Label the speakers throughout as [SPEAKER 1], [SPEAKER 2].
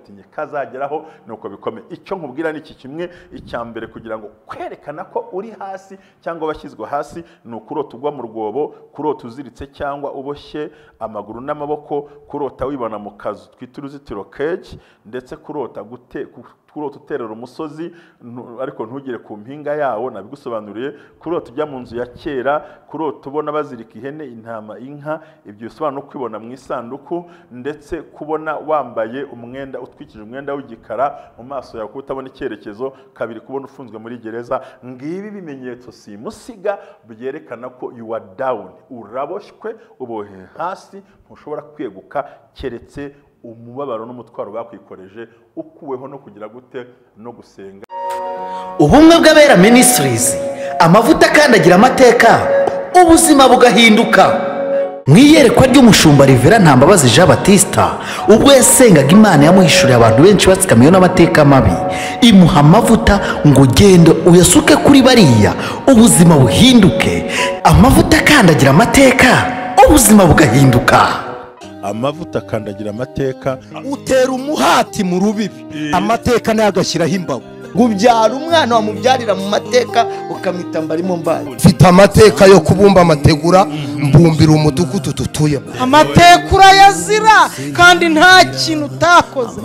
[SPEAKER 1] Tinye kazageraho nuko bikomeye. Icyo nkubwira ni iki kimwe, icya mbere kugira ngo kwerekana ko uri hasi cyangwa bashyizwe hasi ni ukurota ugwa mu rwobo, kurota uziritse cyangwa uboshye amaguru n'amaboko, kurota wibona mu kazu twita uruzitiro cage, ndetse kurota gute kurota uterera umusozi ariko ntugere ku mpinga yawo, nabigusobanuriye, kurota ujya mu nzu ya kera, kurota ubona bazirika ihene, intama, inka, ibyo bisobanura kwibona mu isanduku, ndetse kubona wambaye umwenda utwikije umwenda w'igikara mu maso yawe kutabona icyerekezo, kabiri kubona ufunzwe muri gereza. Ngibi bimenyetso simusiga byerekana ko you are down, uraboshywe, ubohe hasi, ntushobora kweguka keretse umubabaro n'umutwaro bakwikoreje ukuweho no kugira gute no gusenga.
[SPEAKER 2] Ubumwe bw'Abera Ministries, amavuta akandagira amateka, ubuzima bugahinduka. Mu iyerekwa ry'umushumba Rivera Ntambabazi Jean Baptiste, ubwo yasengaga Imana yamuhishuriye abantu benshi batsikamiwe n'amateka mabi, imuha amavuta ngo genda uyasuke kuri bariya ubuzima buhinduke. Amavuta akandagira amateka, ubuzima bugahinduka.
[SPEAKER 1] Amavuta akandagira amateka,
[SPEAKER 3] utera umuhati mu rubibi, amateka nayo agashyiraho imbago. Ubyara umwana wamubyarira mu mateka ukamwita mbarimo mbaye. Mfite amateka yo kubumba amategura, mbumbira umudugudu dutuyemo.
[SPEAKER 4] Amateka urayazira kandi nta kintu utakoze.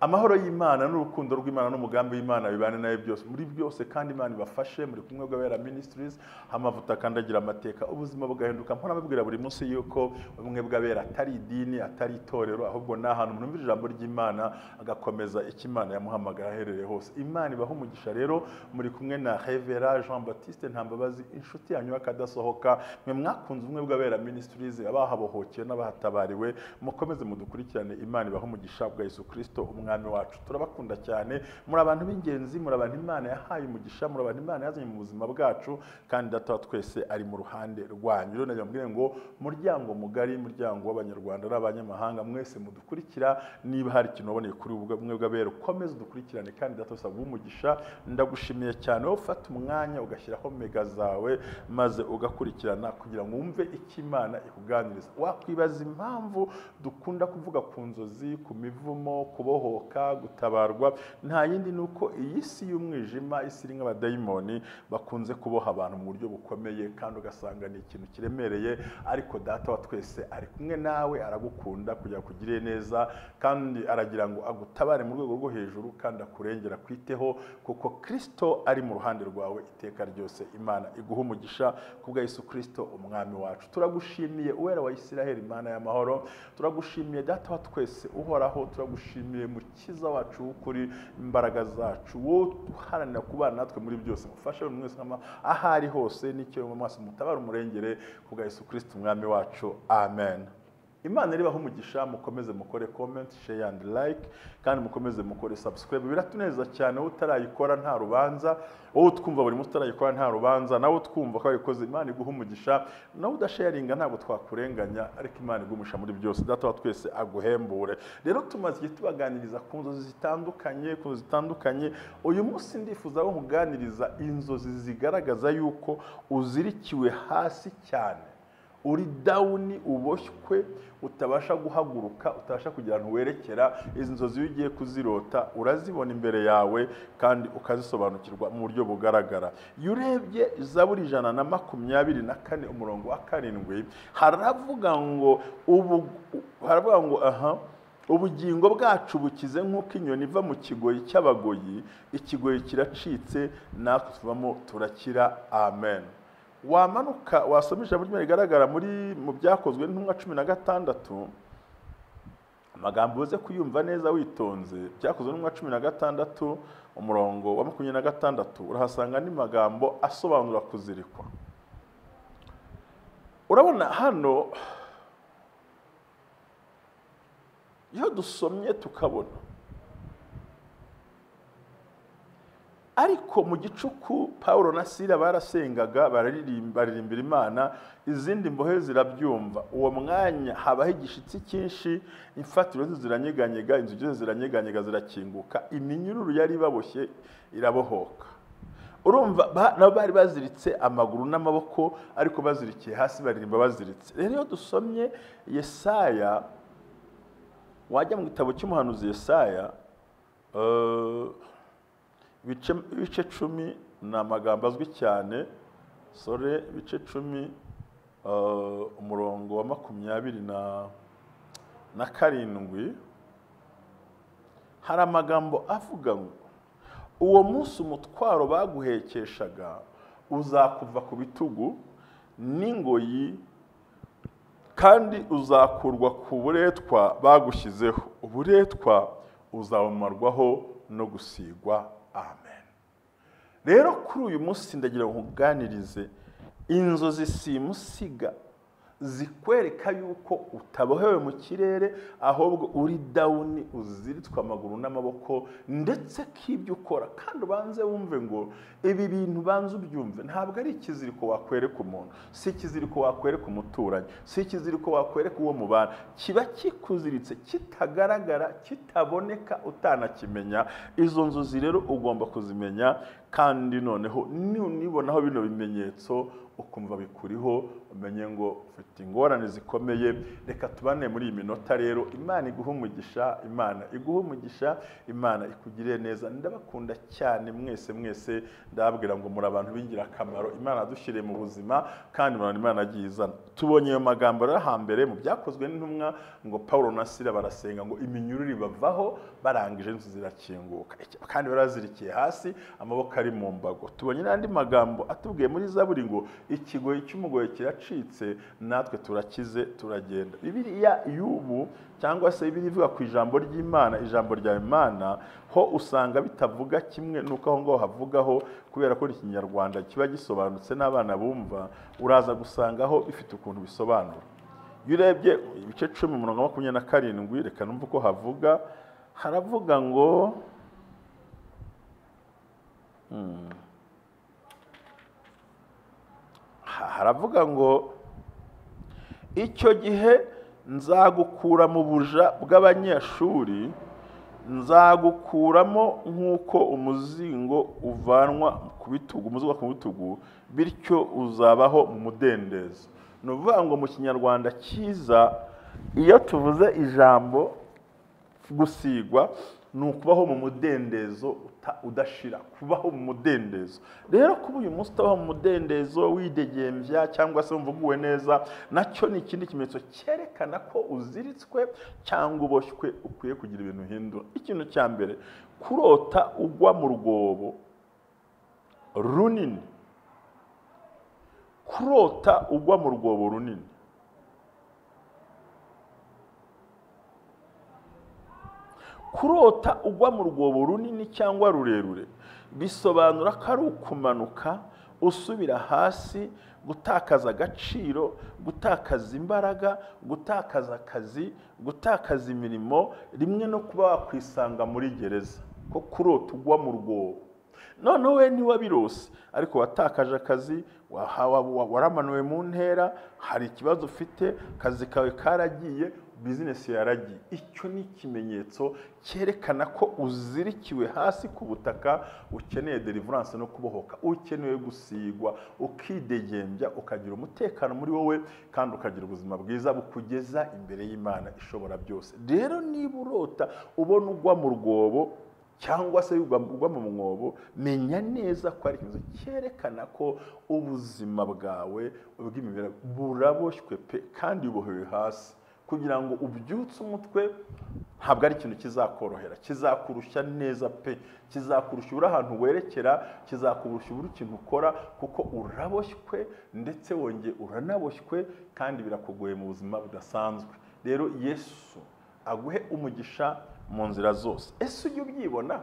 [SPEAKER 1] Amahoro y'Imana n'urukundo rw'Imana n'umugambi w'Imana bibane nayo byose muri byose, kandi Imana ibafashe. Muri kumwe bw'Abera Ministries, amavuta akandagira amateka, ubuzima bugahinduka. Mpora mbabwira buri munsi yuko ubumwe bw'Abera atari idini, atari itorero, ahubwo ni ahantu umuntu yumva ijambo ry'Imana agakomeza icyo Imana yamuhamagara aherereye hose. Imana ibaha umugisha. Rero muri kumwe na Revera Jean Baptiste Ntambabazi, inshuti yanyu akadasohoka. Mwe mwakunze ubumwe bw'Abera Ministries, abahabohokeye n'abahatabariwe, mukomeze mudukurikirane. Imana ibaha umugisha bwa Yesu Kristo umwami wacu. Turabakunda cyane, muri abantu b'ingenzi, muri abantu Imana yahaye umugisha, muri abantu Imana yazanye mu buzima bwacu, kandi Data wa twese ari mu ruhande rwanyu. Rero nagira mbwire ngo muryango mugari, muryango w'Abanyarwanda n'abanyamahanga, mwese mudukurikira, niba hari ikintu waboneye kuri ubumwe bw'Abera ukomeze udukurikirane, kandi Data wese aguhe umugisha. Ndagushimiye cyane wowe ufata umwanya ugashyiraho mega zawe maze ugakurikirana kugira ngo wumve icyo Imana ikuganiriza. Wakwibaza impamvu dukunda kuvuga ku nzozi, ku mivumo, kubohoka, gutabarwa, nta yindi nuko iyi si y'umwijima, isi iri nk'abadayimoni bakunze kuboha abantu mu buryo bukomeye, kandi ugasanga ni ikintu kiremereye, ariko Data wa twese ari kumwe nawe, aragukunda kugira ngo akugirire neza, kandi aragira ngo agutabare mu rwego rwo hejuru, kandi akurengera akwiteho, kuko Kristo ari mu ruhande rwawe iteka ryose. Imana iguha umugisha kubwa Yesu Kristo umwami wacu. Turagushimiye Uwera wa Isiraheli, Imana y'amahoro, turagushimiye Data wa twese uhoraho, turagushimiye Mukiza wacu w'ukuri, imbaraga zacu, wowe uharanira kubana natwe muri byose. Mufashe buri mwese aho ari hose n'icyo mu maso, mutabara umurengere kubwa Yesu Kristo umwami wacu. Amen. Imana iribaha umugisha. Mukomeze mukore comment, share and like, kandi mukomeze mukore subscribe. Biratuneza cyane. Wowe utarayikora nta rubanza, wowe utwumva buri munsi utarayikora nta rubanza, nawe utwumva ko wayikoze, Imana iguha umugisha. Nawe udasharinga ntabwo twakurenganya, ariko Imana iguha umugisha muri byose. Data wa twese aguhembure. Rero tumaze igihe tubaganiriza ku nzozi zitandukanye, ku nzozi zitandukanye. Uyu munsi ndifuza ko nkuganiriza inzozi zigaragaza yuko uzirikiwe hasi cyane, uri down, uboshywe, utabasha guhaguruka, utabasha kugira ahantu werekera. Izi nzozi iyo ugiye kuzirota urazibona imbere yawe kandi ukazisobanukirwa mu buryo bugaragara. Iyo urebye Zaburi 124 umurongo wa 7, haravuga ngo haravuga ngo aha ubugingo bwacu bukize nk'uko inyoni iva mu kigoyi cy'abagoyi, ikigoyi kiracitse natwe tuvamo turakira. Amen. Wamanuka wasoma ijambo ry'Imana rigaragara muri mu Byakozwe n'Intumwa 16, amagambo uze kuyumva neza witonze. Byakozwe n'Intumwa 16 umurongo wa 26, urahasanga andi magambo asobanura kuzirikwa. Urabona hano iyo dusomye tukabona, ariko mu gicuku Paulo na Sila barasengaga, baririmbira Imana, izindi mbohe zirabyumva. Uwo mwanya habaho igishitsi cyinshi, imfatiro ziranyeganyega, inzugi ziranyeganyega, zirakinguka, iminyururu yari baboshye irabohoka. Urumva nabo bari baziritse amaguru n'amaboko, ariko bazirikiye hasi, baririmba baziritse. Rero iyo dusomye Yesaya Wajya mu gitabo cy'umuhanuzi Yesaya, ibice 10, ni amagambo azwi cyane, sore, ibice 10, umurongo wa 27, hari amagambo avuga ngo uwo munsi umutwaro baguhekeshaga uzakuva ku bitugu n'ingoyi, kandi uzakurwa ku buretwa bagushyizeho, uburetwa uzabumarwaho no gusigwa. Amen. Rero kuri uyu munsi ndagira ngo nkuganirize inzozi simusiga zikwereka yuko utabohewe mu kirere, ahubwo uri down, uziritswe amaguru n'amaboko, ndetse k'ibyo ukora. Kandi ubanze wumve ngo ibi bintu, banze ubyumve, ntabwo ari ikiziriko wakwereka umuntu, si ikiziriko wakwereka umuturanyi, si ikiziriko wakwereka uwo mubana, kiba kikuziritse kitagaragara, kitaboneka, utanakimenya. Izo nzozi rero ugomba kuzimenya, kandi noneho nibonaho bino bimenyetso ukumva bikuriho, umenye ngo ufite ingorane zikomeye. Reka tubane muri iyi minota rero. Imana iguhe umugisha, Imana iguhe umugisha, Imana ikugirire neza. Ndabakunda cyane mwese mwese, ndababwira ngo muri abantu b'ingirakamaro Imana yadushyiriye mu buzima, kandi murabona Imana yagiye izana. Tubonye ayo magambo rero hambere mu byakozwe n'intumwa, ngo Paulo na Sila barasenga ngo iminyururu ibavaho, barangije inzu zirakinguka, kandi barazirikiye hasi, amaboko ari mu mbago. Tubonye n'andi magambo atubwiye muri Zaburi ngo ikigoyi cy'umugoyi kiracitse, natwe turakize, turagenda. Bibiliya y'ubu cyangwa se Bibiliya ivuga ku ijambo ry'Imana, ijambo rya Imana, ho usanga bitavuga kimwe nuko aho ngaho havugaho, kubera ko ikinyarwanda kiba gisobanutse n'abana bumva, uraza gusangaho bifite ukuntu bisobanura. Iyo urebye ibice 10 umurongo wa 27, reka numve uko havuga, haravuga ngo haravuga ngo icyo gihe nzagukura mu buja bw'abanyeshuri, nzagukuramo nk'uko umuzingo uvanwa ku bitugu, umuzingo ku bitugu, bityo uzabaho mu mudendezo. Ni ukuvuga ngo mu kinyarwanda cyiza, iyo tuvuze ijambo gusigwa, ni ukubaho mu mudendezo udashira, kubaho mu mudendezo. Rero kuba uyu munsi utabaho mu mudendezo, widegembya cyangwa se wumva neza, nacyo ni ikindi kimenyetso cyerekana ko uziritswe cyangwa uboshywe, ukwiye kugira ibintu uhindura. Ikintu cya mbere, kurota ugwa mu rwobo runini. Kurota ugwa mu rwobo runini. Kurota ugwa mu rwobo runini cyangwa rurerure bisobanura ko ari ukumanuka usubira hasi, gutakaza agaciro, gutakaza imbaraga, gutakaza akazi, gutakaza imirimo, rimwe no kuba wakwisanga muri gereza. Ko kurota ugwa mu rwobo, noneho we ntiwabirose, ariko watakaje akazi, waramanuwe mu ntera, hari ikibazo ufite, akazi kawe karagiye, bizinesi yaragiye. Icyo ni ikimenyetso cyerekana ko uzirikiwe hasi ku butaka, ukeneye deliverance no kubohoka, ukeneye gusigwa, ukidegembya, ukagira umutekano muri wowe, kandi ukagira ubuzima bwiza bukugeza imbere y'Imana ishobora byose. Rero niba urota ubona ugwa mu rwobo cyangwa se ugwa mu mwobo, menya neza ko ari ikimenyetso cyerekana ko ubuzima bwawe bw'imibereho buraboshywe pe, kandi ubohewe hasi. Kugira ngo ubyutse umutwe ntabwo ari ikintu kizakorohera, kizakurushya neza pe, kizakurusha ubura ahantu werekera, kizakurusha ubura ikintu ukora, kuko uraboshywe ndetse wongeye uranaboshywe, kandi birakugoye mu buzima budasanzwe. Rero Yesu aguhe umugisha mu nzira zose. Ese ujye ubyibona?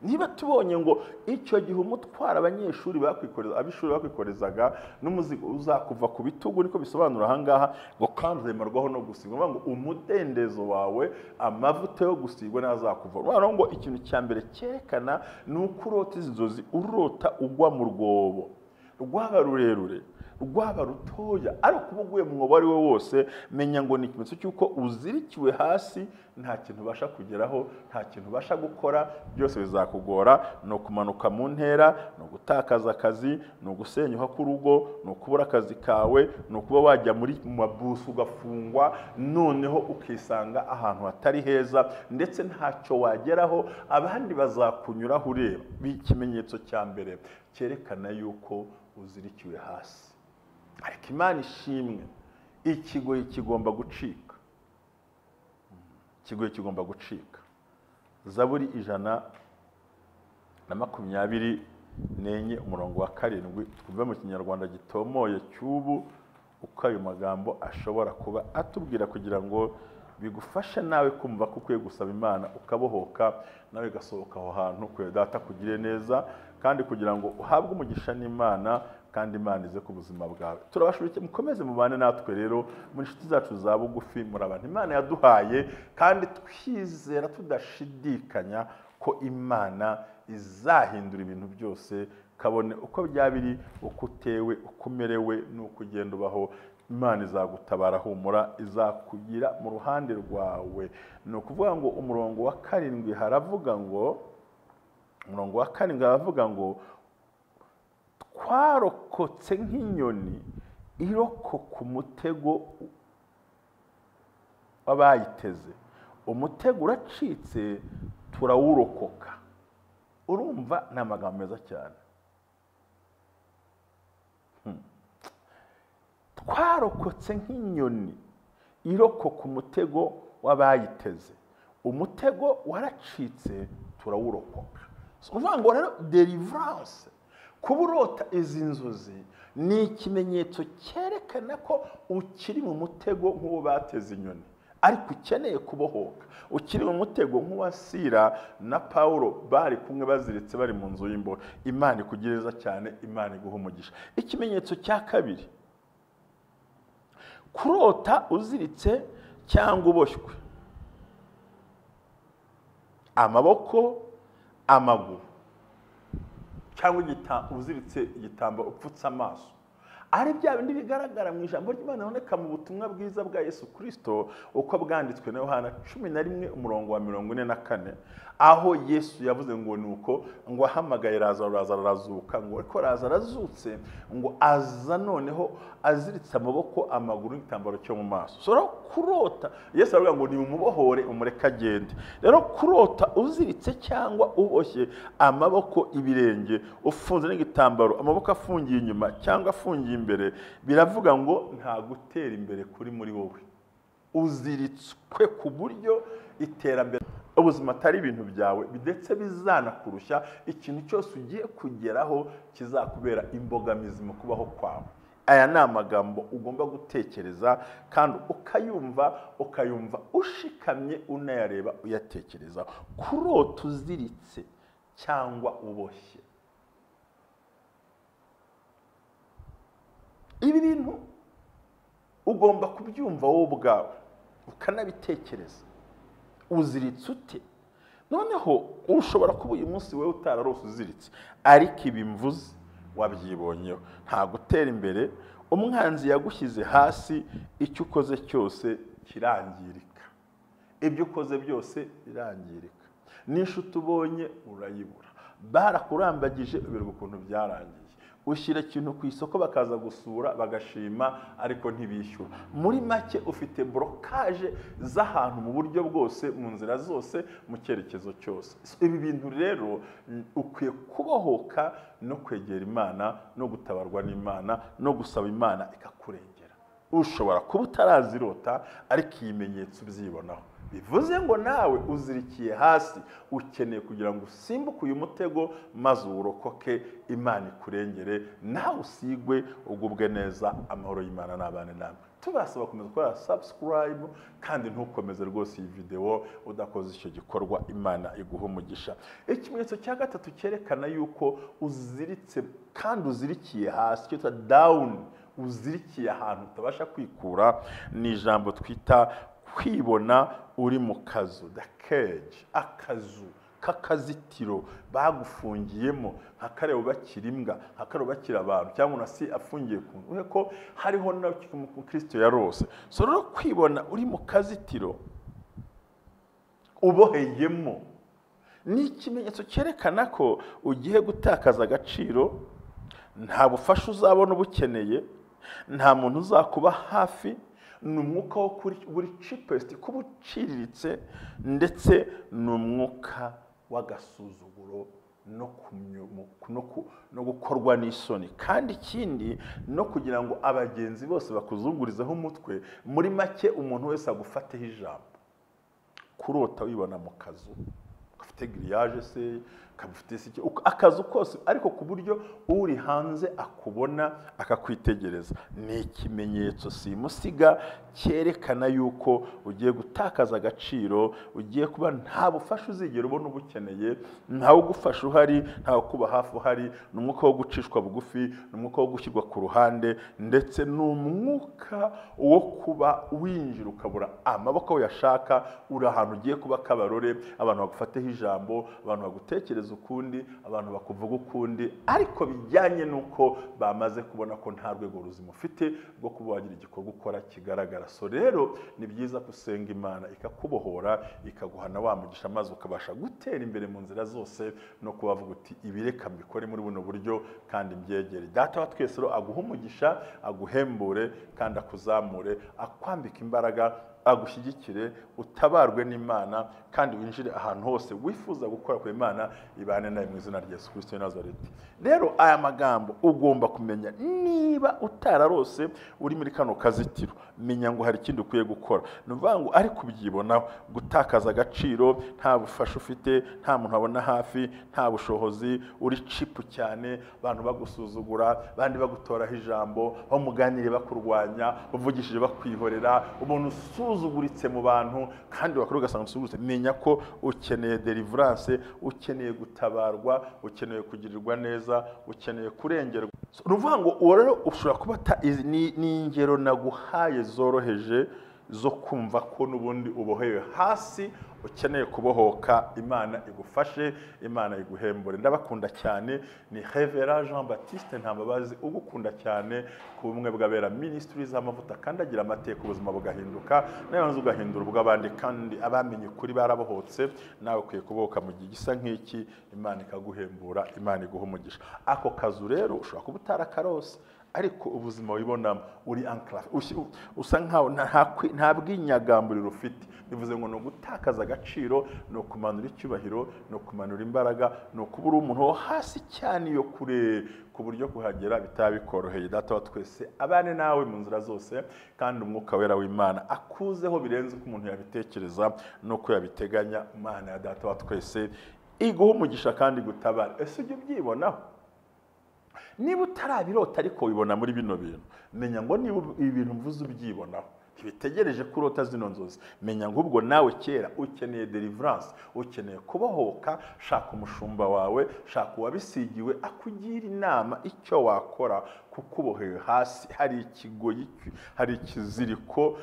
[SPEAKER 1] Niba tubonye ngo icyo gihe umutwara abanyeshuri bakwikoreza, abishuri bakwikorezaga n'umuzigo uzakuva ku bitugu, niko bisobanura aha ngaha ngo kandi uzemerwaho no gusigwa, ngo umudendezo wawe, amavuta yo gusigwa nazakuva. Urabona ngo ikintu cya mbere cyerekana ni uko urota izi nzozi, urota ugwa mu rwobo, rwaba rurerure, rwaba rutoya, ariko uba uguye mu mwobo ari we wose, menya ngo ni ikimenyetso cy'uko uzirikiwe hasi nta kintu ubasha kugeraho, nta kintu ubasha gukora, byose bizakugora. Ni ukumanuka mu ntera, ni ugutakaza akazi, ni ugusenyuka k'urugo, ni ukubura akazi kawe, ni ukuba wajya muri mabusu ugafungwa, noneho ukisanga ahantu hatari heza, ndetse ntacyo wageraho, abandi bazakunyuraho ureba. Ikimenyetso cya mbere cyerekana yuko uzirikiwe hasi. Ariko Imana ishimwe, ikigoyi kigomba gucika. Ikigoyi kigomba gucika. Zaburi 124 umurongo wa 7, twumve mu Kinyarwanda gitomoye cy'ubu uko ayo magambo ashobora kuba atubwira, kugira ngo bigufashe nawe kumva ko ukwiye gusaba Imana ukabohoka, nawe ugasohoka aho hantu kwe data kugire neza, kandi kugira ngo uhabwe umugisha n'Imana, kandi Imana ize ku buzima bwawe. Turabashubije, mukomeze mubane natwe rero muri inshuti zacu za bugufi, muri abantu Imana yaduhaye, kandi twizera tudashidikanya ko Imana izahindura ibintu byose, kabone uko byabiri, uko utewe, uko umerewe, n'uko ugenda ubaho. Imana izagutabara, humura, izakugira mu ruhande rwawe. Ni ukuvuga ngo umurongo wa 7 haravuga ngo, umurongo wa 7 haravuga ngo twarokotse nk'inyoni irokoka umutego w'abayiteze, umutego uracitse turawurokoka. Urumva ni amagambo meza cyane. Twarokotse nk'inyoni irokoka umutego w'abayiteze, umutego waracitse turawurokoka. Uvuga ngo rero deliverance, kuba urota izi nzozi ni ikimenyetso cyerekana ko ukiri mu mutego nk'uwo bateze inyoni, ariko ukeneye kubohoka. Ukiri mu mutego nk'uwa Sila na Paulo bari kumwe baziritse bari mu nzu y'imbohe. Imana ikugireza cyane, Imana iguha umugisha. Ikimenyetso cya kabiri, kurota uziritse cyangwa uboshywe amaboko, amaguru, cyangwa uziritse igitambaro upfutse amaso, ari bya bindi bigaragara mu ijambo ry'Imana riboneka mu butumwa bwiza bwa Yesu Kristo uko bwanditswe na Yohana 11 umurongo wa 44, aho Yesu yavuze ngo nuko ngo ahamagaye Lazaro, Lazaro arazuka, ngo ariko Lazaro azutse ngo aza noneho aziritse amaboko, amaguru n'igitambaro cyo mu maso. So rero kurota, Yesu aravuga ngo nimumubohore umureke agende. Rero kurota uziritse cyangwa uboshye amaboko, ibirenge, ufunze n'igitambaro, amaboko afungiye inyuma cyangwa afungiye imbere, biravuga ngo nta gutera imbere kuri muri wowe. Uziritswe ku buryo iterambere, ubuzima atari ibintu byawe, ndetse bizanakurushya. Ikintu cyose ugiye kugeraho kizakubera imbogamizi mu kubaho kwawe. Aya ni amagambo ugomba gutekereza kandi ukayumva, ukayumva ushikamye, unayareba, uyatekereza. Kurota uziritse cyangwa uboshye, ibi bintu ugomba kubyumva wowe ubwawe ukanabitekereza. Uziritse ute? Noneho ushobora kuba uyu munsi wowe utararose uziritse, ariko ibi mvuze wabyibonyeho. Nta gutera imbere, umwanzi yagushyize hasi, icyo ukoze cyose kirangirika, ibyo ukoze byose birangirika, n'inshuti ubonye urayibura, barakurambagije uberwa ukuntu byarangiye, ushyira ikintu ku isoko bakaza gusura bagashima ariko ntibishyura. Muri make ufite blocage z'ahantu mu buryo bwose, mu nzira zose, mu cyerekezo cyose. Ibi bintu rero ukwiye kubohoka no kwegera Imana, no gutabarwa n'Imana, no gusaba Imana ikakurengera. Ushobora kuba utarazirota ariko ibimenyetso ubyibonaho. Bivuze ngo nawe uzirikiye hasi, ukeneye kugira ngo usimbuke uyu mutego maze uwurokoke, Imana ikurengere, nawe usigwe ugubwe neza. Amahoro y'Imana n'abane namwe. Tubasaba gukomeza gukora subscribe, kandi ntukomeze rwose iyi video udakoze icyo gikorwa. Imana iguha umugisha. Ikimenyetso cya gatatu cyerekana yuko uziritse kandi uzirikiye hasi, cyo twita down, uzirikiye ahantu utabasha kwikura, ni ijambo twita kwibona uri mu kazu, the cage, akazu k'akazitiro bagufungiyemo, nka kare bubakira imbwa, nka kare bubakira abantu, cyangwa umuntu afungiye ku nzu, ko hariho na Kristo yarose. So rero kwibona uri mu kazitiro uboheyemo, ni ikimenyetso cyerekana ko ugiye gutakaza agaciro, nta bufasha uzabona ubukeneye, nta muntu uzakuba hafi. Ni umwuka wo kuri buri cheapest, kuba uciriritse, ndetse ni umwuka w'agasuzuguro no gukorwa n'isoni. Kandi ikindi no kugira ngo abagenzi bose bakuzungurizeho umutwe, muri make umuntu wese agufateho ijambo. Kurota wibona mu kazu gafite grillage se, kagufite se akazu kose, ariko ku buryo uri hanze akubona akakwitegereza, ni ikimenyetso simusiga cyerekana yuko ugiye gutakaza agaciro, ugiye kuba nta bufasha uzigera ubona ubukeneye, ntawe ugufasha uhari, ntawe kuba hafi uhari. Ni umwuka wo gucishwa bugufi, ni umwuka wo gushyirwa ku ruhande, ndetse ni umwuka wo kuba winjira ukabura amaboko uyashaka. Uri ahantu ugiye kuba kabarore, abantu bagufateho ijambo, abantu bagutekereza ukundi, abantu bakuvuga ukundi, ariko bijyanye nuko bamaze kubona ko nta rwego ruzima ufite rwo kuba wagira igikorwa ukora kigaragara. So rero ni byiza gusenga Imana ikakubohora, ikaguhana wa mugisha, maze ukabasha gutera imbere mu nzira zose, no kubavuga uti ibireka mbikore muri buno buryo kandi mbyegere. Data wa twese rero aguha umugisha, aguhembure kandi akuzamure, akwambika imbaraga, agushyigikire, utabarwe n'Imana, kandi winjire ahantu hose wifuza gukora ku Imana ibane nawe mu izina rya Yesu Kristo w'i Nazareti. Rero aya magambo ugomba kumenya, niba utararose uri muri kano kazitiro, menya ngo hari ikindi ukwiye gukora. Ni ukuvuga ngo ariko ubyibonaho gutakaza agaciro, nta bufasha ufite, nta muntu abona hafi, nta bushobozi, uri cipu cyane, abantu bagusuzugura, abandi bagutoraho ijambo, bamuganire bakurwanya, bavugishije bakwihorera, umuntu usuzuguritse mu bantu kandi wakora ugasanga usuzuguritse. Menya ko ukeneye deliverance, ukeneye gutabarwa, ukeneye kugirirwa neza, ukeneye kurengerwa. Ni ukuvuga ngo uwo rero ushobora kuba ni ingero naguhaye zoroheje zo kumva ko n'ubundi ubohewe hasi, ukeneye kubohoka. Imana igufashe, Imana iguhembure. Ndabakunda cyane, ni Reverend Jean Baptiste Ntambabazi ugukunda cyane ku bumwe bw'abera Ministries, amavuta kandi agira amateka, ubuzima bugahinduka, nawe ugahindura ubw'abandi, kandi abamenye kuri barabohotse, nawe ukwiye kubohoka mu gihe gisa nk'iki. Imana ikaguhembura, Imana iguha umugisha. Ako kazu rero ushobora kuba utarakarose, ariko ubuzima wibonamo uri enclave, usa nkaho nta bwinyagamburiro ufite. Bivuze ngo ni ugutakaza agaciro, ni ukumanura icyubahiro, ni ukumanura imbaraga, ni ukuba uri umuntu wo hasi cyane iyo kure, ku buryo kuhagera bitaba bikoroheye. Data wa twese abane nawe mu nzira zose, kandi umwuka wera w'Imana akuzeho birenze uko umuntu yabitekereza n'uko yabiteganya. Imana ya Data wa twese iguha umugisha kandi gutabara. Ese ujya ubyibonaho? Niba utarabirota ariko wibona muri bino bintu, menya ngo niba ibintu mvuze ubyibonaho, ntibitegereje kurota zino nzozi, menya ngo ubwo nawe kera ukeneye deliverance, ukeneye kubohoka. Shaka umushumba wawe, shaka uwabisigiwe akugira inama icyo wakora, kuko ubohewe hasi, hari ikigoyi, hari ikiziriko,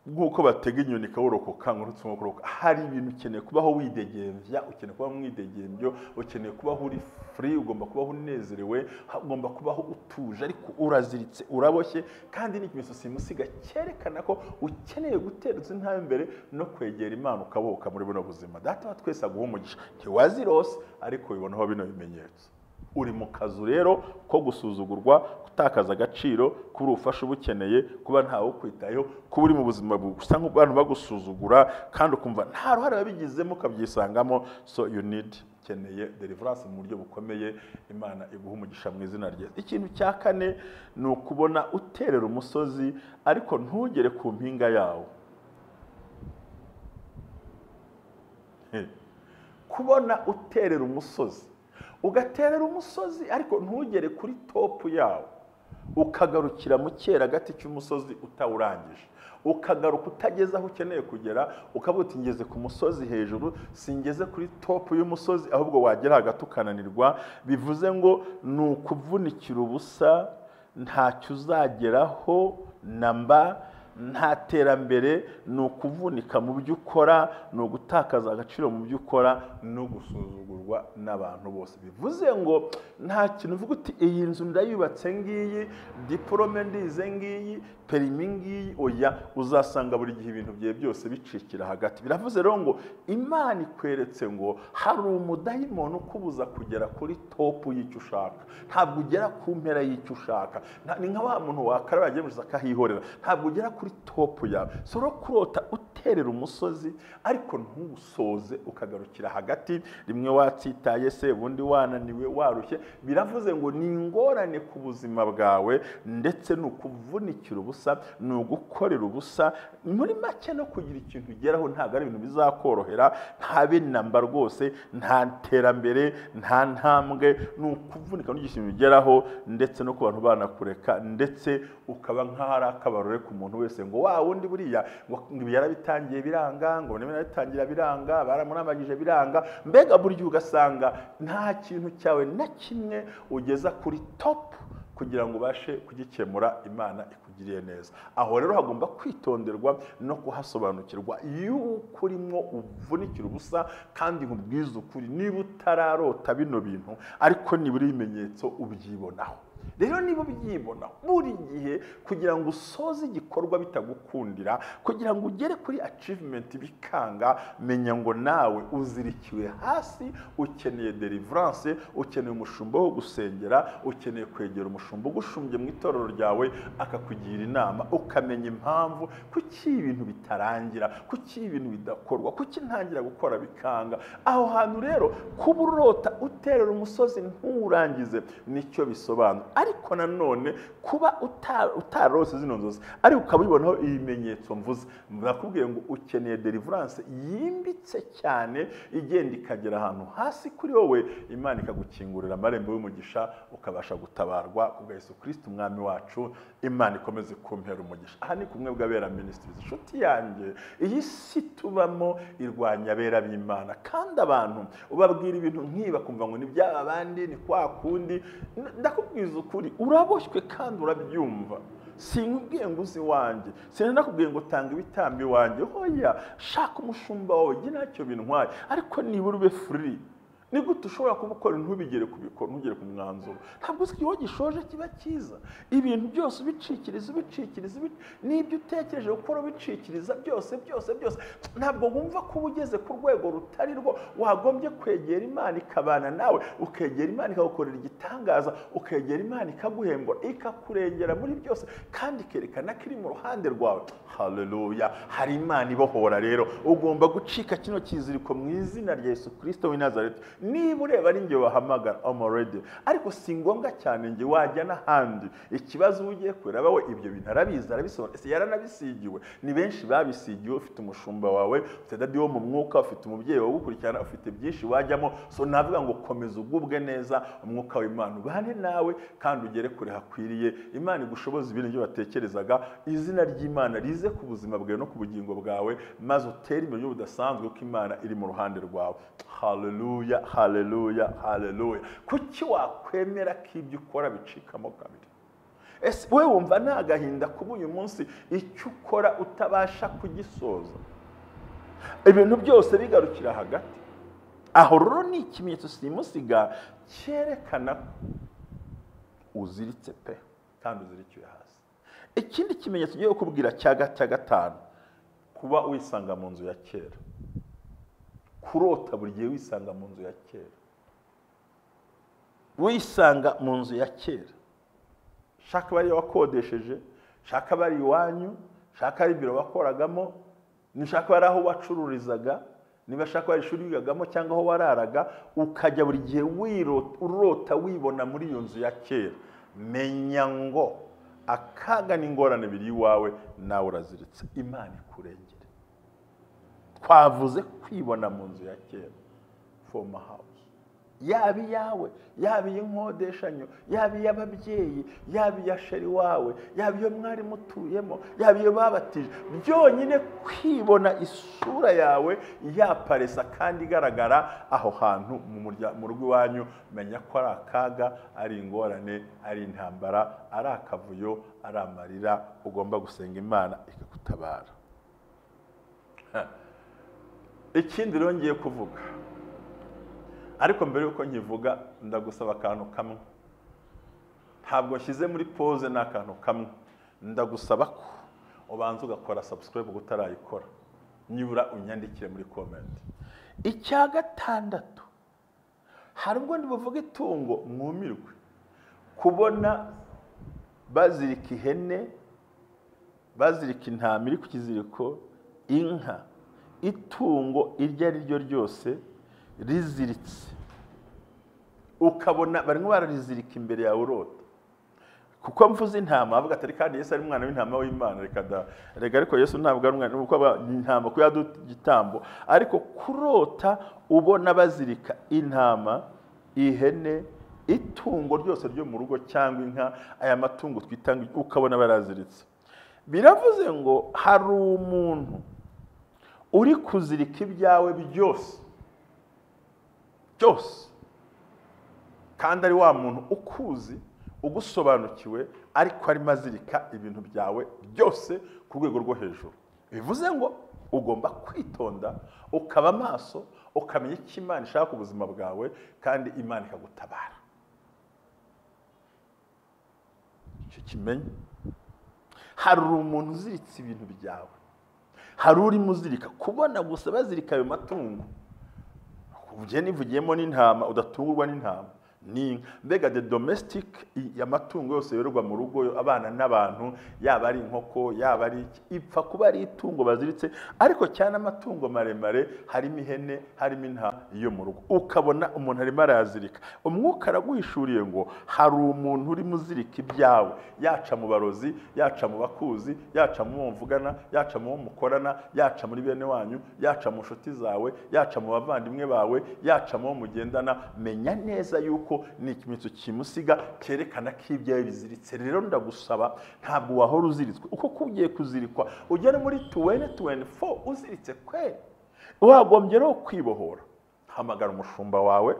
[SPEAKER 1] nk'uko batega inyoni ikawurokoka, nkurutse nk'uko hari ibintu ukeneye kubaho widegembya, ukeneye kubaho mwidegembyo, ukeneye kubaho uri free, ugomba kubaho unezerewe, ugomba kubaho utuje, ariko uraziritse, uraboshye. Kandi ni ikimenyetso simusiga cyerekana ko ukeneye gutereza intambwe imbere no kwegera Imana ukabohoka muri buno buzima. Data wa twese aguha umugisha. Ntiwazirose ariko wibonaho bino bimenyetso. Uri mu kazu rero ko gusuzugurwa, gutakaza agaciro, kuba ubufasha ubukeneye, kuba ntawe ukwitayeho, kuba uri mu buzima busa nk'abantu bagusuzugura kandi ukumva nta ruhare wabigizemo ukabyisangamo. So you need, ukeneye deliverance mu buryo bukomeye. Imana iguha umugisha mu izina rye. Ikintu cya kane ni ukubona uterera umusozi ariko ntugere ku mpinga yawo. Kubona uterera umusozi, ugaterera umusozi ariko ntugere kuri topu yawo, ukagarukira mu cyeragati cy'umusozi utawurangije, ukagaruka utageze aho ukeneye kugera, ukavuga uti ngeze ku musozi hejuru, singeze kuri topu y'umusozi, ahubwo wagera hagati ukananirwa. Bivuze ngo ni ukuvunikira ubusa, ntacyo uzageraho namba, Nta terambere, ni ukuvunika mu byo ukora, ni ugutakaza agaciro mu byo ukora, no gusuzugurwa n'abantu bose. Bivuze ngo nta kintu uvuga uti iyi nzu ndayubatse ngiyi, diporome ndize ngiyi, perimi ngiyi, oya, uzasanga buri gihe ibintu byawe byose bicikira hagati. Biravuze rero ngo Imana ikweretse ngo hari umudayimoni ukubuza kugera kuri topu y'icyo ushaka, ntabwo ugera ku mpera y'icyo ushaka. Ni nka wa muntu wakaraba yagiye mu akahihorera, ntabwo ugera kuri topu yawe. So rero kurota uterera umusozi ariko ntuwusoze, ukagarukira hagati, rimwe watsitaye se, ubundi wananiwe warushye, biravuze ngo ni ingorane ku buzima bwawe, ndetse ni ukuvunikira ubusa, ni ugukorera ubusa. Muri make no kugira ikintu ugeraho ntabwo ari ibintu bizakorohera, ntabe namba rwose, nta terambere, nta ntambwe, ni ukuvunika n'ugira ikintu ugeraho, ndetse no ku bantu banakureka, ndetse ukaba nk'aho ari akabarore ku muntu wese ngo wa wundi buriya ngo yarabitangiye biranga, ngo yarabitangira biranga, baramuramagije biranga, mbega buri gihe ugasanga nta kintu cyawe na kimwe ugeza kuri top kugira ngo ubashe kugikemura Imana ikugiriye neza. Aho rero hagomba kwitonderwa no kuhasobanukirwa yuko urimo uvunikira ubusa, kandi nkubwize ukuri niba utararota bino bintu ariko nibura ibimenyetso ubyibonaho. Rero niba ubyibona buri gihe kugira ngo usoze igikorwa bitagukundira, kugira ngo ugere kuri achievement bikanga, menya ngo nawe uzirikiwe hasi, ukeneye deliverance, ukeneye umushumba wo gusengera, ukeneye kwegera umushumba ugushumbye mu itorero ryawe akakugira inama, ukamenya impamvu kuki ibintu bitarangira, kuki ibintu bidakorwa, kuki ntangira gukora bikanga. Aho hantu rero kuba urota uterera umusozi nturangize nicyo bisobanura. Ariko nanone kuba utarose zino nzozi ariko ukabibonaho ibimenyetso mvuze, ndakubwiye ngo ukeneye deliverance yimbitse cyane, igenda ikagera ahantu hasi kuri wowe, Imana ikagukingurira amarembo y'umugisha, ukabasha gutabarwa ku bwa Yesu Kristo umwami wacu. Imana ikomeze kumpera umugisha. Aha ni kumwe bw'Abera Ministries. Inshuti yanjye, iyi si tubamo irwanya abera b'Imana, kandi abantu ubabwira ibintu nk'ibi bakumva ngo ni byaba bandi, ni kwa kundi. Ndakubwiza ukuri, uraboshywe kandi urabyumva. Sinkubwiye ngo uzi iwanjye, sinanakubwiye ngo tanga ibitambo iwanjye, hoya shaka umushumba wawe, njye ntacyo bintwaye, ariko nibura ube free. Ni gute ushobora kubukora ntubigere kubikora, ntugere ku mwanzuro? Ntabwo uzi iyo gishoje kiba cyiza. Ibintu byose ubicikiriza, ubicikiriza, n'ibyo utekereje gukora ubicikiriza byose byose byose. Ntabwo wumva ko uba ugeze ku rwego rutari rwo wagombye kwegera Imana ikabana nawe, ukegera Imana ikagukorera igitangaza, ukegera Imana ikaguhembura, ikakurengera muri byose, kandi ikerekana ko iri mu ruhande rwawe. Haleluya! Hari Imana ibohora. Rero ugomba gucika kino kiziriko mu izina rya Yesu Kristo w'i Nazareti. Niba ureba ari njye wahamagara, I'm already, ariko si ngombwa cyane njye, wajya n'ahandi. Ikibazo ugiye kureba we ibyo bintu arabizi, arabisobanura, ese yaranabisigiwe? Ni benshi babisigiwe. Ufite umushumba wawe, ufite dadi wo mu mwuka, ufite umubyeyi wawe ugukurikirana, ufite byinshi wajyamo. So navuga ngo komeza ugubwe neza, umwuka w'Imana ubane nawe kandi ugere kure hakwiriye. Imana igushoboze ibintu byo batekerezaga, izina ry'Imana rize ku buzima bwawe no ku bugingo bwawe, maze utere imbere budasanzwe kuko Imana iri mu ruhande rwawe. Haleluya, haleluya, haleluya. Kuki wakwemera ko ibyo ukora bicikamo kabiri? Ese wowe wumva nta gahinda kuba uyu munsi icyo ukora utabasha kugisoza, ibintu byose bigarukira hagati? Aho rero ni ikimenyetso simusiga cyerekana uziritse pe, kandi uzirikiwe hasi. Ikindi kimenyetso ngiye kukubwira cya gatanu, kuba wisanga mu nzu ya kera. Kurota buri gihe wisanga mu nzu ya kera, wisanga mu nzu ya kera. Shaka bari wakodesheje, shaka bari iwanyu, shaka ari biro wakoragamo, nishaka bari aho wacururizaga, niba shaka bari ishuri wigagamo cyangwa aho wararaga, ukajya buri gihe urota wibona muri iyo nzu ya kera. Menya ngo akaga n'ingorane biri iwawe, nawe uraziritse. Imana ikurengere. Twavuze kwibona mu nzu ya kera, former house. Yaba iyawe, yaba iy'inkodeshanyo, yaba iy'ababyeyi, yaba iya sheri wawe, yaba iyo mwari mutuyemo, yaba iyo babatije, byonyine kwibona isura yawe yaparesa kandi igaragara aho hantu mu rugo iwanyu, menya ko ari akaga, ari ingorane, ari intambara, ari akavuyo, ari amarira. Ugomba gusenga Imana ikagutabara. Ikindi rero ngiye kuvuga, ariko mbere yuko nkivuga ndagusaba akantu kamwe, ntabwo nshyize muri pause, ni akantu kamwe. Ndagusaba ko ubanza ugakora subscribe utarayikora, nibura unyandikire muri comment. Icya gatandatu, hari ubwo ndibuvuge itungo mwumirwe kubona bazirika ihene, bazirika intama iri ku kiziriko, inka, itungo iryo ari ryo ryose riziritse, ukabona barimo bararizirika imbere yawe urota. Kuko mvuze intama avuga atari kandi Yesu ari umwana w'intama w'Imana, reka da, rega ariko Yesu ntabwo ari umwana, kuko aba intama ko yadugitambo. Ariko kurota ubona bazirika intama, ihene, itungo ryose ryo mu rugo cyangwa inka, aya matungo twitanga, ukabona baraziritse, biravuze ngo hari umuntu uri kuzirika ibyawe byose byose, kandi ari wa muntu ukuzi, ugusobanukiwe, ariko arimo azirika ibintu byawe byose ku rwego rwo hejuru. Bivuze ngo ugomba kwitonda, ukaba amaso, ukamenya icyo Imana ishaka ku buzima bwawe, kandi Imana ikagutabara. Icyo kimenye, hari umuntu uziritse ibintu byawe, hari urimo uzirika. Kubona gusa bazirika ayo matungo, ujye nivugiyemo n'intama, udatungurwa n'intama n'inka, mbega the domestic amatungo yose yororwa mu rugo, abana n'abantu, yaba ari inkoko, yaba ari ipfa kuba ari itungo baziritse, ariko cyane amatungo maremare, harimo ihene, harimo intama yo mu rugo, ukabona umuntu arimo arayazirika. Umwuka araguhishuriye ngo hari umuntu urimo uzirika ibyawe, yaca mu barozi, yaca mu bakuzi, yaca mu bo muvugana, yaca mu bo mukorana, yaca muri bene wanyu, yaca mu nshuti zawe, yaca mu bavandimwe bawe, yaca mu bo mugendana. Menya neza yuko ni ikimenyetso kimusiga cyerekana ko ibyawe biziritse. Rero ndagusaba, ntabwo wahora uziritswe, uko kugiye kuzirikwa ugera muri 2024 uziritse kweri, wagombye rero kwibohora. Hamagara umushumba wawe,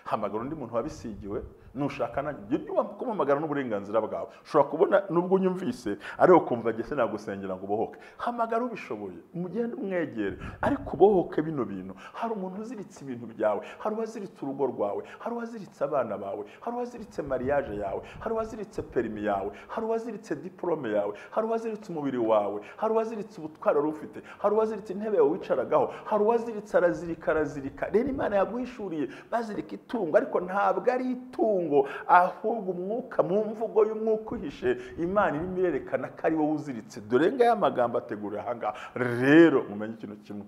[SPEAKER 1] hamagara undi muntu wabisigiwe, nushaka nanjye kumuhamagara n'uburenganzira bwawe. Ushobora kubona nubwo unyumvise ariko kumva gese nagusengera ngo ubohoke. Hamagara ubishoboye, mugende umwegere, ariko ubohoke bino bintu. Hari umuntu uziritse ibintu byawe, hari uwaziritse urugo rwawe, hari uwaziritse abana bawe, hari uwaziritse mariage yawe, hari uwaziritse perimi yawe, hari uwaziritse diplome yawe, hari uwaziritse umubiri wawe, hari uwaziritse ubutwaro ufite, hari uwaziritse intebe yawe wicaragaho, hari uwaziritse, arazirika, arazirika. Rero Imana yaguhishuriye bazirika itungo, ariko ntabwo ari itungo, ahubwo umwuka, mu mvugo y'umwuka uhishe, Imana irimo irerekana ko ari wowe uziritse. Dore ngaya magambo ategura aha ngaha. Rero mumenye ikintu kimwe,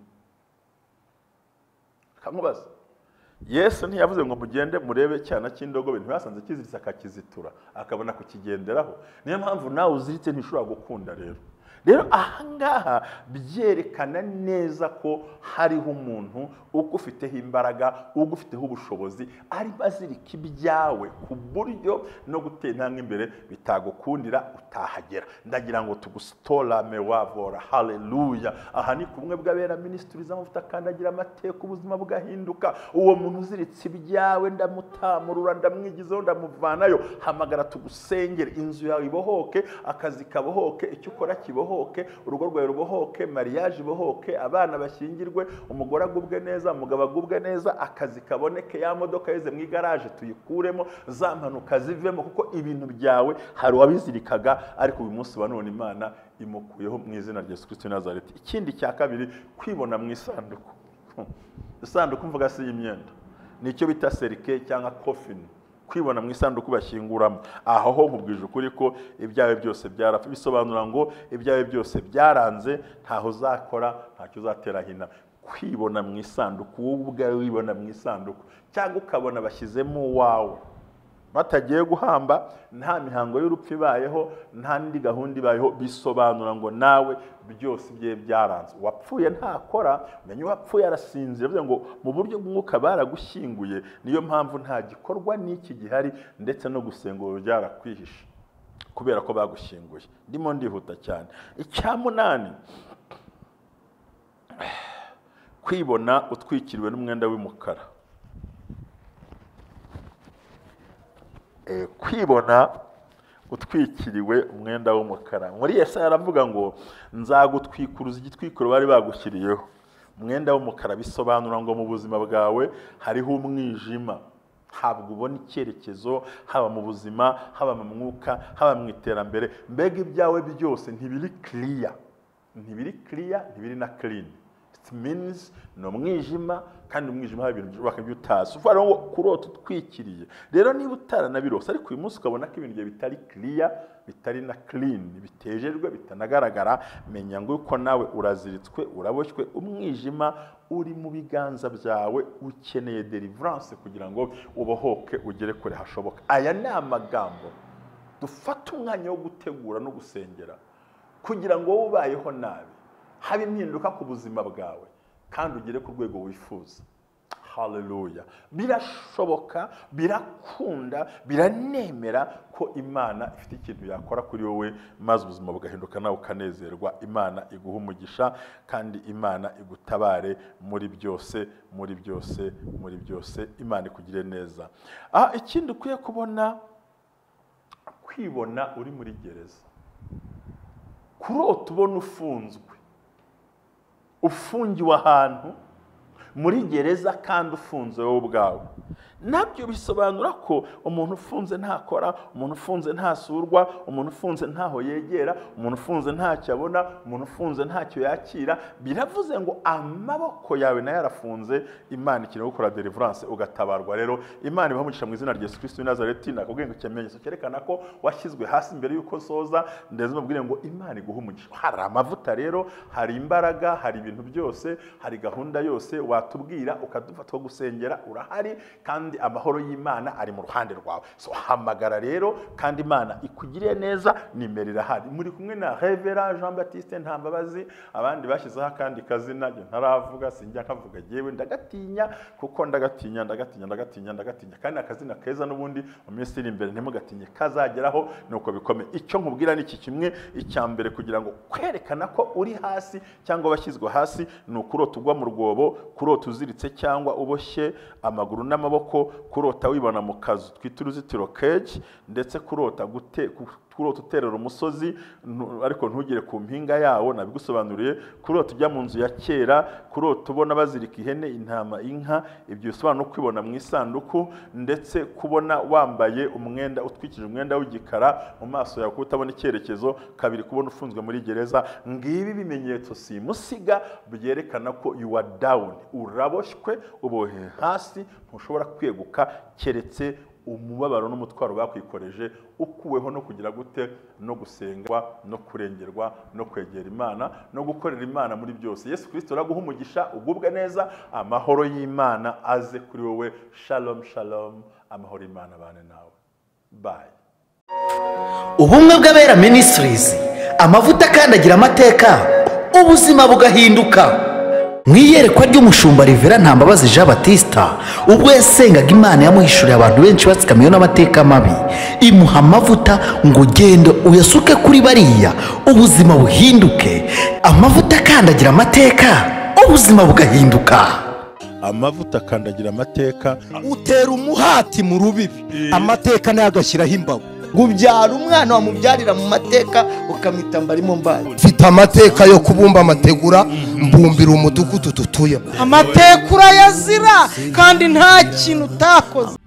[SPEAKER 1] kamubaza Yesu ntiyavuze ngo mugende murebe cyana cy'indogobe, ntibasanze kiziritse akakizitura akabona kukigenderaho. Niyo mpamvu nawe uziritse ntishobora gukunda. Rero aha ngaha byerekana neza ko hariho umuntu ugufiteho imbaraga, ugufiteho ubushobozi, arimo azirika ibyawe ku buryo no gutera intambwe imbere bitagukundira, utahagera. Ndagira ngo tugustorame wavora. Haleluya! Aha ni kumwe bw'abera ministries, amavuta akandagira amateka, ubuzima bugahinduka. Uwo muntu uziritse ibyawe ndamutamurura, ndamwigizaho, ndamuvanayo. Hamagara tugusengere, inzu yawe ibohoke, akazi kabohoke, icyo ukora kibohoke, urugo rwawe rubohoke, mariage ibohoke, abana bashyingirwe, umugore agubwe neza, umugabo agubwe neza, akazi kaboneke, ya modoka yeze mu igaraje tuyikuremo, za mpanuka zivemo, kuko ibintu byawe hari uwabizirikaga, ariko uyu munsi wa none Imana imukuyeho mu izina rya Yesu Kristo Nazareti. Ikindi cya kabiri, kwibona mu isanduku. Isanduku mvuga si y'imyenda, nicyo bita serike cyangwa coffin, kwibona mu isanduku bashyinguramo. Aho ho nkubwije ukuri ko ibyawe byose byarapfa, bisobanura ngo ibyawe byose byaranze, ntaho uzakora, ntacyo uzatera hina. Kwibona mu isanduku, wowe ubwawe wibona mu isanduku, cyangwa ukabona bashyizemo uwawe. Batagiye guhamba, nta mihango y'urupfu ibayeho, nta n'indi gahunda ibayeho, bisobanura ngo nawe byose bye byaranze. Uwapfuye ntakora, umenye uwapfuye arasinzira, bivuze ngo mu buryo bw'umwuka baragushyinguye, niyo mpamvu nta gikorwa n'iki gihari, ndetse no gusenga ubu byarakwihishe kubera ko bagushyinguye. Ndimo ndihuta cyane. Icya munani, kwibona utwikiriwe n'umwenda w'umukara. Kwibona utwikiriwe umwenda w'umukara. Muri Yesaya aravuga ngo nzagutwikuruza igitwikiro bari bagushyiriyeho. Umwenda w'umukara bisobanura ngo mu buzima bwawe hariho umwijima, ntabwo ubona icyerekezo, haba mu buzima, haba mu mwuka, haba mu iterambere, mbega ibyawe byose ntibiri clear, ntibiri clear, ntibiri na clean. It means ni umwijima, kandi umwijima hari ibintu byubaka ibyo utazi. Uvuga ngo kurota utwikiriye. Rero niba utaranabirose ariko uyu munsi ukabona ko ibintu bitari clear, bitari na clean, bitejejwe, bitanagaragara, menya ngo uko nawe uraziritswe, uraboshywe, umwijima uri mu biganza byawe, ukeneye deliverance kugira ngo ubohoke ugere kure hashoboka. Aya ni amagambo dufata umwanya wo gutegura no gusengera kugira ngo wowe ubayeho nabi habe impinduka ku buzima bwawe kandi ugere ku rwego wifuza. Haleluya. Birashoboka, birakunda, biranemera ko Imana ifite ikintu yakora kuri wowe maze ubuzima bugahinduka nawe ukanezerwa. Imana iguha umugisha kandi Imana igutabare muri byose, muri byose, muri byose. Imana ikugire neza. Ikindi ukwiye kubona, kwibona uri muri gereza. Kurota ubona ufunzwe, ufungiwe ahantu muri gereza kandi ufunze wowe ubwawe, nabyo bisobanura ko umuntu ufunze ntakora, umuntu ufunze ntasurwa, umuntu ufunze ntaho yegera, umuntu ufunze ntacyo abona, umuntu ufunze ntacyo yakira. Biravuze ngo amaboko yawe nayo arafunze. Imana ikeneye gukora deliverance ugatabarwa. Rero Imana ibaha umugisha mu izina rya Yesu Kristo w'i Nazareti. Nakubwiye ngo ikimenyetso cyerekana ko washyizwe hasi mbere y'uko nsoza, ndetse mbabwire ngo Imana iguha umugisha. Hari amavuta rero, hari imbaraga, hari ibintu byose, hari gahunda yose watubwira ukadufata gusengera, urahari kandi amahoro y'Imana ari mu ruhande rwawe. So hamagara rero kandi Imana ikugiriye neza, nimero irahari. Muri kumwe na Reverend Jean Baptiste Ntambabazi, abandi bashyizeho akandi kazina njye ntaravuga, sinjya nkavuga jewe, ndagatinya kuko ndagatinya ndagatinya ndagatinya ndagatinya, kandi akazina keza n'ubundi mu minsi iri imbere ntimugatinye kazageraho. Nuko bikomeye. Icyo nkubwira ni iki kimwe, icya mbere kugira ngo kwerekana ko uri hasi cyangwa washyizwe hasi ni ukurota ugwa mu rwobo, kurota uziritse cyangwa uboshye amaguru n'amaboko, kurota wibona mu kazu twita uruzitiro cage, ndetse kurota kurota uterera umusozi ariko ntugere ku mpinga yawo, nabigusobanuriye, kurota ujya mu nzu ya kera, kurota ubona bazirika ihene, intama, inka, ibyo bisobanura kwibona mu isanduku, ndetse kubona wambaye umwenda utwikije umwenda w'igikara mu maso yawe kutabona icyerekezo, kabiri kubona ufunzwe muri gereza. Ngibi bimenyetso simusiga byerekana ko you are down, uraboshywe, ubohe hasi, ntushobora kweguka keretse umubabaro n'umutwaro bakwikoreje ukuweho no kugira gute, no gusengwa, no kurengerwa, no kwegera Imana, no gukorera Imana muri byose. Yesu Kristo araguha umugisha, ugubwe neza, amahoro y'Imana aze kuri wowe. Shalom shalom, amahoro y'Imana bane nawe. Bye.
[SPEAKER 2] Ubumwe bw'Abera Ministries, amavuta akandagira amateka, ubuzima bugahinduka. Mu iyerekwa ry'umushumba Reverend Ntambabazi Jean Baptiste, ubwo yasengaga Imana yamuhishuriye abantu benshi batsikamiwe n'amateka mabi, imuha amavuta ngo genda uyasuke kuri bariya ubuzima buhinduke. Amavuta akandagira amateka, ubuzima bugahinduka.
[SPEAKER 1] Amavuta akandagira amateka,
[SPEAKER 3] utera umuhati mu rubibi, amateka nayo agashyiraho imbago. Ubyara umwana wamubyarira mu mateka ukamwita mbarimo mbaye. Mfite amateka yo kubumba amategura, mbumbira umudugudu dutuyemo.
[SPEAKER 4] Amateka urayazira kandi nta kintu utakoze.